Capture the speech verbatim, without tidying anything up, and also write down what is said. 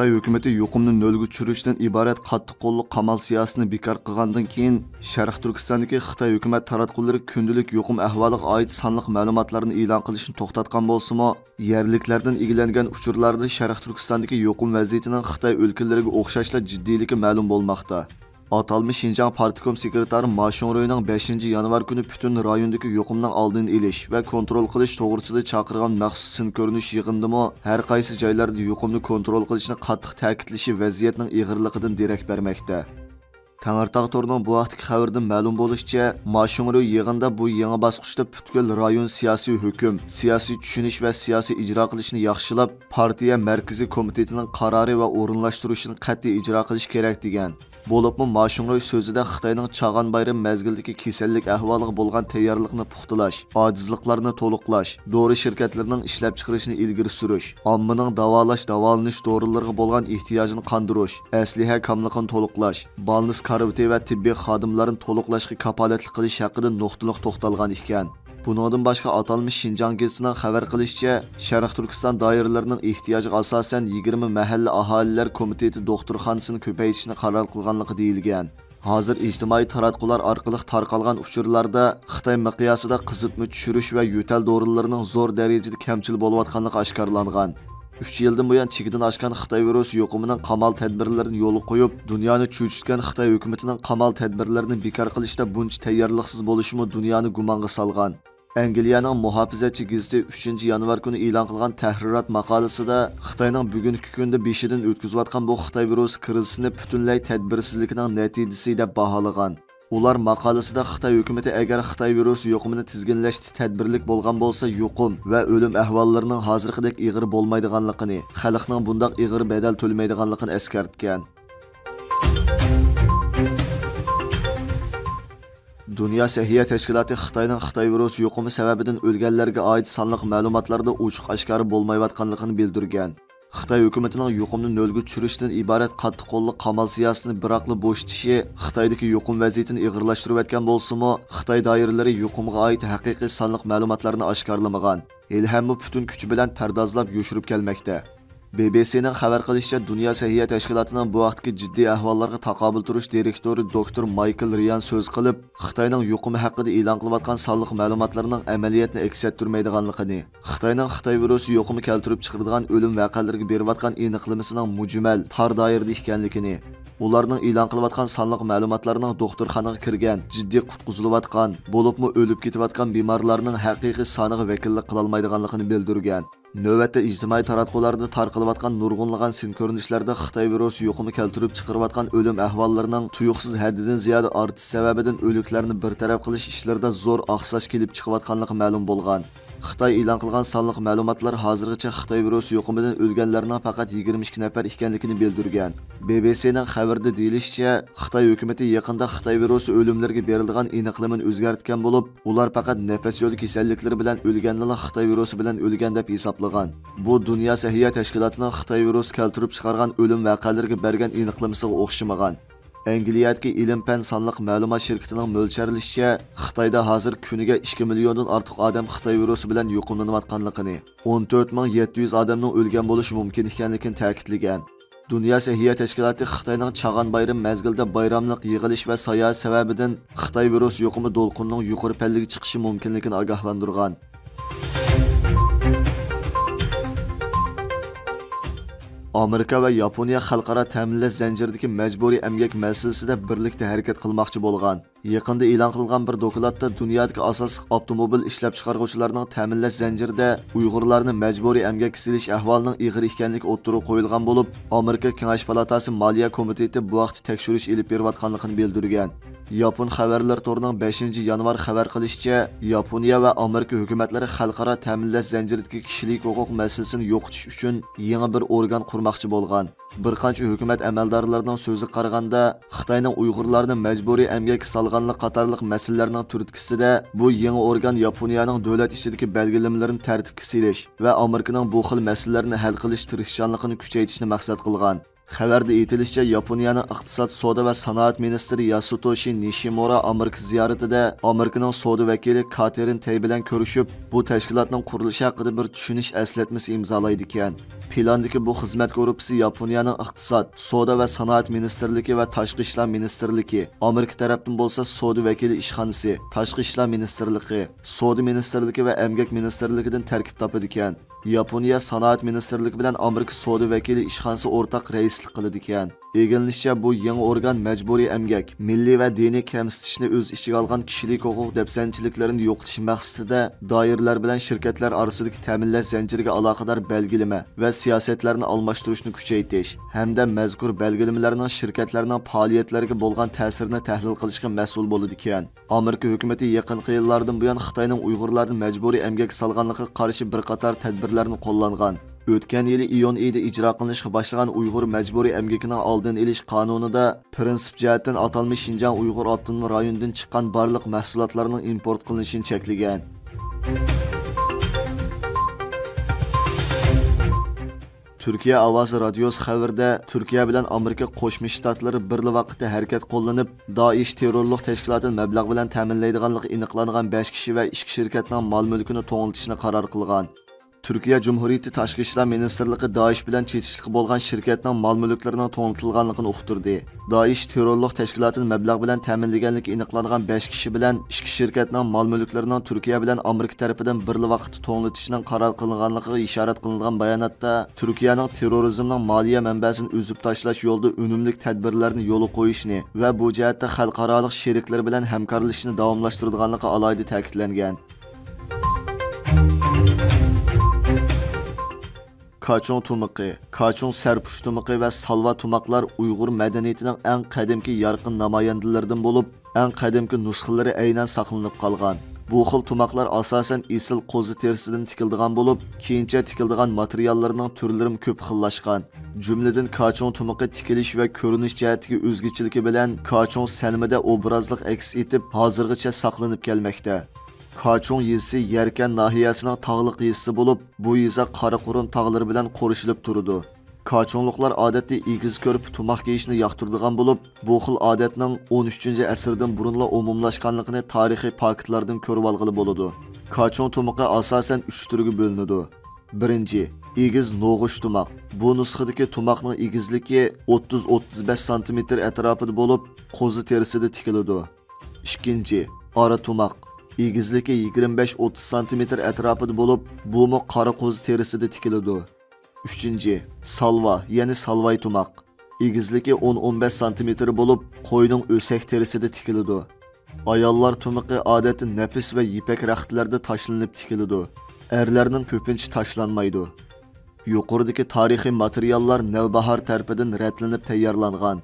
خىتاي ھۆكۈمىتى يۇقۇمنى نۆلگە چۈشۈرۈشتىن ئىبارەت قاتتىق قوللۇق قامال سىياسىتىنى بىكار قىلغاندىن كېيىن، شەرقىي تۈركىستاندىكى خىتاي ھۆكۈمەت تاراتقۇلىرى كۈندىلىك يۇقۇم ئەھۋالىغا ئائىت سانلىق مەلۇماتلارنى ئېلان قىلىشنى توختاتقان بولسىمۇ، يەرلىكلەردىن ئىگىلەنگەن ئۇچۇرلاردا شەرقىي تۈركىستاندىكى يۇقۇم ۋەزىيىتىنىڭ خىتاي ئۆلكىلىرىگە ئوخشاشلا جىددىيلىكى مەلۇم بولماقتا. ئاتالمىش شىنجاڭ پارتكوم سېكرېتارى ما شۇڭرۇينىڭ بەشىنچى يانۋار كۈنى پۈتۈن رايوندىكى يۇقۇمنىڭ ئالدىنى ئېلىش ۋە كونترول قىلىش توغرىسىدا چاقىرغان مەخسۇس سىن كۆرۈنۈش يىغىنىدىمۇ ھەر قايسى جايلاردا يۇقۇمنى كونترول قىلىشنى قاتتىق تەكىتلىشى ۋەزىيەتنىڭ ئېغىرلىقىدىن دېرەك بەرمەكتە. تەڭرىتاغ تورىنىڭ بۇ ھەقتىكى خەۋىرىدىن مەلۇم بولۇشىچە، ما شۇڭرۇي يىغىندا بۇ يېڭى باسقۇچتا پۈتكۈل رايون سىياسىي ھۆكۈم، سىياسىي چۈشىنىش ۋە سىياسىي ئىجرا قىلىشنى ياخشىلاپ، پارتىيە مەركىزىي كومىتېتىنىڭ قارارى ۋە ئورۇنلاشتۇرۇشىنى قەتئىي ئىجرا قىلىش كېرەك، دېگەن. بولۇپمۇ ما شۇڭرۇي سۆزىدە خىتاينىڭ چاغان بايرىمى مەزگىلىدىكى كېسەللىك ئەھۋالىغا بولغان تەييارلىقنى پۇختىلاش، ئاجىزلىقلارنى تولۇقلاش، دورا شىركەتلىرىنىڭ ئىشلەپچىقىرىشىنى ئىلگىرى سۈرۈش، ئاممىنىڭ داۋالاش، داۋالىنىش دورىلىرىغا بولغان ئېھتىياجىنى قاندۇرۇش، ئەسلىھە كاملىقىنى تولۇقلاش، بالنىس كارىۋىتى ۋە تېببىي خادىملارنى تولۇقلاشقا كاپالەتلىك قىلىش ھەققىدە نۇقتىلىق توختالغان ئىكەن. بۇنىڭدىن باشقا، ئاتالمىش شىنجاڭ گېزىتىنىڭ خەۋەر قىلىشىچە، شەرقىي تۈركىستان دائىرىلىرىنىڭ ئېھتىياجىغا ئاساسەن، يىگىرمە مەھەللە ئاھالىلەر كومىتېتى دوختۇرخانىسىنى كۆپەيتىشنى قارار قىلغانلىقى دېيىلگەن. ھازىر ئىجتىمائىي تاراتقۇلار ئارقىلىق تارقالغان ئۇچۇرلاردا خىتاي مىقياسىدا قىزىتما چۈشۈرۈش ۋە يۆتەل دورىلىرىنىڭ زور دەرىجىدە كەمچىل بولۇۋاتقانلىقى ئاشكارىلانغان. ئۈچ يىلدىن بۇيان چېكىدىن ئاشقان خىتاي ۋىرۇسى يۇقۇمىنىڭ قامال تەدبىرلىرىنى يولغا قويۇپ، دۇنيانى چۆچۈتكەن خىتاي ھۆكۈمىتىنىڭ قامال تەدبىرلىرىنى بىكار قىلىشتا بۇنچە تەييارلىقسىز بولۇشىمۇ دۇنيانى گۇمانغا سالغان. ئەنگلىيەنىڭ مۇھاپىزەتچى گېزىتى ئۈچىنچى يانۋار كۈنى ئېلان قىلغان تەھرىرات ماقالىسىدە خىتاينىڭ بۈگۈنكى كۈندە بېشىدىن ئۆتكۈزۈۋاتقان بۇ خىتاي ۋىرۇسى كىرىزىسىنى پۈتۈنلەي تەدبىرسىزلىكىنىڭ نەتىجىسى دەپ باھالىغان. ئۇلار ماقالىسىدە خىتاي ھۆكۈمىتى ئەگەر خىتاي ۋىرۇسى يۇقۇمىنى تىزگىنلەشتە تەدبىرلىك بولغان بولسا، يۇقۇم ۋە ئۆلۈم ئەھۋاللىرىنىڭ ھازىرقىدەك ئېغىر بولمايدىغانلىقىنى، خەلقنىڭ بۇنداق ئېغىر بەدەل تۆلىمەيدىغانلىقىنى ئەسكەرتكەن. دۇنيا سەھىيە تەشكىلاتى خىتاينىڭ خىتاي ۋىرۇسى يۇقۇمى سەۋەبىدىن ئۆلگەنلەرگە ئائىت سانلىق مەلۇماتلاردا ئوچۇق ئاشكارا بولمايۋاتقانلىقىنى بىلدۈرگەن. خىتاي ھۆكۈمىتىنىڭ يۇقۇمنى نۆلگە چۈشۈرۈشتىن ئىبارەت قاتتىق قوللۇق قامال سىياسىتىنى بىراقلا بوشىتىشى خىتايدىكى يۇقۇم ۋەزىيىتىنى ئېغىرلاشتۇرۇۋەتكەن بولسىمۇ، خىتاي دائىرىلىرى يۇقۇمغا ئائىت ھەقىقىي سانلىق مەلۇماتلارنى ئاشكارىلىمىغان، ھېلىھەممە پۈتۈن كۈچى بىلەن پەردازلاپ يوشۇرۇپ كەلمەكتە. بى بى سىنىڭ خەۋەر قىلىشىچە، دۇنيا سەھىيە تەشكىلاتىنىڭ بۇ ھەقتىكى جىددىي ئەھۋاللارغا تاقابىل تۇرۇش دىرېكتورى دوكتور مايكل رىيان سۆز قىلىپ، خىتاينىڭ يۇقۇمى ھەققىدە ئېلان قىلىۋاتقان سانلىق مەلۇماتلىرىنىڭ ئەمەلىيەتنى ئەكس ئەتتۈرمەيدىغانلىقىنى، خىتاينىڭ خىتاي ۋىرۇسى يۇقۇمى كەلتۈرۈپ چىقىرىدىغان ئۆلۈم ۋەقەلىرىگە بېرىۋاتقان ئېنىقلىمىسىنىڭ مۈجمەل، تار دائىرىدە ئىكەنلىكىنى، ئۇلارنىڭ ئېلان قىلىۋاتقان سانلىق مەلۇماتلارنىڭ دوختۇرخانىغا كىرگەن، جىددىي قۇتقۇزۇلۇۋاتقان، بولۇپمۇ ئۆلۈپ كېتىۋاتقان بىمارلارنىڭ ھەقىقىي سانىغا ۋەكىللىك قىلالمايدىغانلىقىنى بىلدۈرگەن. نۆۋەتتە ئىجتىمائىي تاراتقۇلاردا تارقىلىۋاتقان نۇرغۇنلىغان سىن كۆرۈنۈشلەردە خىتاي ۋىرۇسى يۇقۇمى كەلتۈرۈپ چىقىرىۋاتقان ئۆلۈم ئەھۋاللىرىنىڭ تۇيۇقسىز ھەددىدىن زىيادە ئارتىشى سەۋەبىدىن ئۆلۈكلەرنى بىر تەرەپ قىلىش ئىشلىرىدا زور ئاقساش كېلىپ چىقىۋاتقانلىقى مەلۇم بولغان. خىتاي ئېلان قىلغان سانلىق مەلۇماتلار ھازىرغىچە خىتاي ۋىرۇسى يۇقۇمىدىن ئۆلگەنلەرنىڭ پەقەت يىگىرمە ئىككى نەپەر ئىكەنلىكىنى بىلدۈرگەن. بى بى سىنىڭ خەۋىرىدە دېيىلىشىچە، خىتاي ھۆكۈمىتى يېقىندا خىتاي ۋىرۇسى ئۆلۈملىرىگە بېرىلىدىغان ئېنىقلىمىنى ئۆزگەرتكەن بولۇپ، ئۇلار پەقەت نەپەس يولى كېسەللىكلىرى بىلەن ئۆلگەننىلا خىتاي ۋىرۇسى بىلەن ئۆلگەن دەپ ھېسابلىغان. بۇ دۇنيا سەھىيە تەشكىلاتىنىڭ خىتاي ۋىرۇسى كەلتۈرۈپ چىقارغان ئۆلۈم ۋەقەلىرىگە بەرگەن ئېنىقلىمىسىغا ئوخشىمىغان. ئەنگلىيەدىكى ئىلىم پەن سانلىق مەلۇمات شىركىتىنىڭ مۆلچەرلىشىچە، خىتايدا ھازىر كۈنىگە ئىككى مىليوندىن ئارتۇق ئادەم خىتاي ۋىرۇسى بىلەن يۇقۇملىنىۋاتقانلىقىنى، ئون تۆت مىڭ يەتتە يۈز ئادەمنىڭ ئۆلگەن بولۇشى مۇمكىن ئىكەنلىكىنى تەكىتلىگەن. دۇنيا سەھىيە تەشكىلاتى خىتاينىڭ چاغان بايرىمى مەزگىلىدە بايراملىق يىغىلىش ۋە ساياھەت سەۋەبىدىن خىتاي ۋىرۇس يۇقۇمى دولقۇنىنىڭ يۇقىرى پەللىگە چىقىشى مۇمكىنلىكىنى ئاگاھلاندۇرغان. ئامېرىكا ۋە ياپونىيە خەلقئارا تەمىنلەش زەنجىرىدىكى مەجبۇرىي ئەمگەك مەسىلىسىدە بىرلىكتە ھەرىكەت قىلماقچى بولغان. يېقىندا ئېلان قىلغان بىر دوكلاتتا دۇنيادىكى ئاساسلىق ئاپتوموبىل ئىشلەپچىقارغۇچىلارنىڭ تەمىنلەش زەنجىرىدە ئۇيغۇرلارنى مەجبۇرىي ئەمگەككە سېلىش ئەھۋالىنىڭ ئېغىر ئىكەنلىكى ئوتتۇرىغا قويۇلغان بولۇپ، ئامېرىكا كېڭەش پالاتاسى مالىيە كومىتېتى بۇ ھەقتە تەكشۈرۈش ئېلىپ بېرىۋاتقانلىقىنى بىلدۈرگەن. ياپون خەۋەرلىرى تورىنىڭ بەشىنچى يانۋار خەۋەر قىلىشىچە، ياپونىيە ۋە ئامېرىكا ھۆكۈمەتلىرى خەلقئارا تەمىنلەش زەنجىرىدىكى كىشىلىك ھوقۇق مەسىلىسىنى يوقىتىش ئۈچۈن يېڭى بىر ئورگان قۇرماقچى بولغان. بىر قانچە ھۆكۈمەت ئەمەلدارلىرىنىڭ سۆزىگە قارىغاندا، خىتاينىڭ ئۇيغۇرلارنى مەجبۇرىي ئەمگەككە سالغانلىقى قاتارلىق مەسىلىلەرنىڭ تۈرتكىسىدە، بۇ يېڭى ئورگان ياپونىيەنىڭ دۆلەت ئىچىدىكى بەلگىلىمىلىرىنى تەرتىپكە سېلىش ۋە ئامېرىكىنىڭ بۇ خىل مەسىلىلەرنى ھەل قىلىش تىرىشچانلىقىنى كۈچەيتىشنى مەقسەت قىلغان. خەۋەردە ئېيتىلىشىچە، ياپونىيەنىڭ ئىقتىساد، سودا ۋە سانائەت مىنىستىرى ياسۇتوشى نىشىمۇرا ئامېرىكا زىيارىتىدە ئامېرىكىنىڭ سودا ۋەكىلى كاتېرىن تەي بىلەن كۆرۈشۈپ، بۇ تەشكىلاتنىڭ قۇرۇلۇشى ھەققىدە بىر چۈشىنىش ئەسلەتمىسى ئىمزالايدىكەن. پىلاندىكى بۇ خىزمەت گۇرۇپپىسى ياپونىيەنىڭ ئىقتىساد، سودا ۋە سانائەت مىنىستىرلىكى ۋە تاشقى ئىشلار مىنىستىرلىكى، ئامېرىكا تەرەپتىن بولسا سودا ۋەكىلى ئىشخانىسى، تاشقى ئىشلار مىنىستىرلىقى، سودا مىنىستىرلىكى ۋە ئەمگەك مىنىستىرلىكىدىن تەركىب تاپىدىكەن. ياپونىيە سانائەت مىنىستىرلىكى بىلەن ئامېرىكا سودا ۋەكىلى ئىشخانىسى ئورتاق رەئىسلىك قىلىدىكەن. ئىگىلىنىشىچە، بۇ يېڭى ئورگان مەجبۇرىي ئەمگەك، مىللىي ۋە دىنىي كەمسىتىشنى ئۆز ئىچىگە ئالغان كىشىلىك ھوقۇق دەپسەندىچىلىكلىرىنى يوقىتىش مەقسىتىدە دائىرىلەر بىلەن شىركەتلەر ئارىسىدىكى تەمىنلەش زەنجىرىگە ئالاقىدار بەلگىلىمە ۋە سىياسەتلەرنى ئالماشتۇرۇشنى كۈچەيتىش ھەمدە مەزكۇر بەلگىلىمىلەرنىڭ شىركەتلەرنىڭ پائالىيەتلىرىگە بولغان تەسىرىنى تەھلىل قىلىشقا مەسئۇل بولىدىكەن. ئامېرىكا ھۆكۈمىتى يېقىنقى يىللاردىن بۇيان خىتاينىڭ ئۇيغۇرلاردىن مەجبۇرىي ئەمگەككە سالغانلىقىغا قارشى بىر قاتار تەدبىرلەرنى قوللانغان. ئۆتكەن يىلى ئىيۇن ئېيىدا ئىجرا قىلىنىشقا باشلىغان ئۇيغۇر مەجبۇرىي ئەمگىكىنىڭ ئالدىنى ئېلىش قانۇنىدا پىرىنسىپ جەھەتتىن ئاتالمىش شىنجاڭ ئۇيغۇر ئاپتونوم رايونىدىن چىققان بارلىق مەھسۇلاتلارنىڭ ئىمپورت قىلىنىشىنى چەكلىگەن. تۈركىيە ئاۋازى رادىيوسى خەۋىرىدە، تۈركىيە بىلەن ئامېرىكا قوشما شتاتلىرى بىرلا ۋاقىتتا ھەرىكەت قوللىنىپ، دائىش تېررورلۇق تەشكىلاتىنى مەبلەغ بىلەن تەمىنلەيدىغانلىقى ئېنىقلانغان بەش كىشى ۋە ئىككى شىركەتنىڭ مال مۈلكىنى توڭلىتىشنى قارار قىلغان. تۈركىيە جۇمھۇرىيىتى تاشقى ئىشلار مىنىستىرلىقى دائىش بىلەن چېتىشلىقى بولغان شىركەتنىڭ مال مۈلۈكلىرىنىڭ توڭلىتىلغانلىقىنى ئۇقتۇردى. دائىش تېررورلۇق تەشكىلاتىنى مەبلەغ بىلەن تەمىنلىگەنلىكى ئېنىقلانغان بەش كىشى بىلەن ئىككى شىركەتنىڭ مال مۈلۈكلىرىنىڭ تۈركىيە بىلەن ئامېرىكا تەرىپىدىن بىرلا ۋاقىتتا توڭلىتىشنىڭ قارار قىلىنغانلىقىغا ئىشارەت قىلىنغان باياناتتا، تۈركىيەنىڭ تېررورىزمنىڭ مالىيە مەنبەسىنى ئۈزۈپ تاشلاش يولىدا ئۈنۈملۈك تەدبىرلەرنى يولغا قويۇشنى ۋە بۇ جەھەتتە خەلقئارالىق شېرىكلىرى بىلەن ھەمكارلىشىشنى داۋاملاشتۇرىدىغانلىقى ئالاھىدە تەكىتلەنگەن. كاچۇڭ تۇمىقى، كاچۇڭ سەرپۇش تۇمىقى ۋە سالۋا تۇماقلار ئۇيغۇر مەدەنىيىتىنىڭ ئەڭ قەدىمكى يارقىن نامايەندىلىرىدىن بولۇپ، ئەڭ قەدىمكى نۇسخىلىرى ئەينەن ساقلىنىپ قالغان. بۇ خىل تۇماقلار ئاساسەن ئېسىل قوزا تېرىسىدىن تىكىلىدىغان بولۇپ، كېيىنچە تىكىلىدىغان ماتېرىياللىرىنىڭ تۈرلىرىمۇ كۆپ خىللاشقان. جۈملىدىن كاچۇڭ تۇمىقى تىكىلىش ۋە كۆرۈنۈش جەھەتتىكى ئۆزگىچىلىكى بىلەن كاچۇڭ سەنىمىدە ئوبرازلىق ئەكس ئېتىپ، ھازىرغىچە ساقلىنىپ كەلمەكتە. كاچۇڭ يېزىسى يەركەن ناھىيەسىنىڭ تاغلىق يېزىسى بولۇپ، بۇ يېزا قاراقۇرۇم تاغلىرى بىلەن قورشىلىپ تۇرىدۇ. كاچۇڭلۇقلار ئادەتتە ئېگىز كۆرپە تۇماق كىيىشنى ياقتۇرىدىغان بولۇپ، بۇ خىل ئادەتنىڭ ئون ئۈچىنچى ئەسىردىن بۇرۇنلا ئومۇملاشقانلىقىنى تارىخىي پاكىتلاردىن كۆرۈۋالغىلى بولىدۇ. كاچۇڭ تۇمىقى ئاساسەن ئۈچ تۈرگە بۆلۈنىدۇ. بىرىنچى، ئېگىز نوغۇچ تۇماق. بۇ نۇسخىدىكى تۇماقنىڭ ئېگىزلىكى ئوتتۇز ئوتتۇز بەش سانتىمېتىر ئەتراپىدا بولۇپ، قوزا تېرىسىدە تىكىلىدۇ. ئىككىنچى، ئارا تۇماق. ئېگىزلىكى يىگىرمە بەش ئوتتۇز سانتىمېتىر ئەتراپىدا بولۇپ، بۇمۇ قارا قوزا تېرىسىدە تىكىلىدۇ. ئۈچىنچى، سالۋا، يەنى سالۋاي تۇماق. ئېگىزلىكى ئون ئون بەش سانتىمېتىر بولۇپ، قوينىڭ ئۆسەك تېرىسىدە تىكىلىدۇ. ئاياللار تۇمىقى ئادەتتە نەپىس ۋە يىپەك رەختلەردە تاشلىنىپ تىكىلىدۇ. ئەرلەرنىڭ كۆپىنچە تاشلانمايدۇ. يۇقىرىدىكى تارىخىي ماتېرىياللار نەۋباھار تەرىپىدىن رەتلىنىپ تەييارلانغان.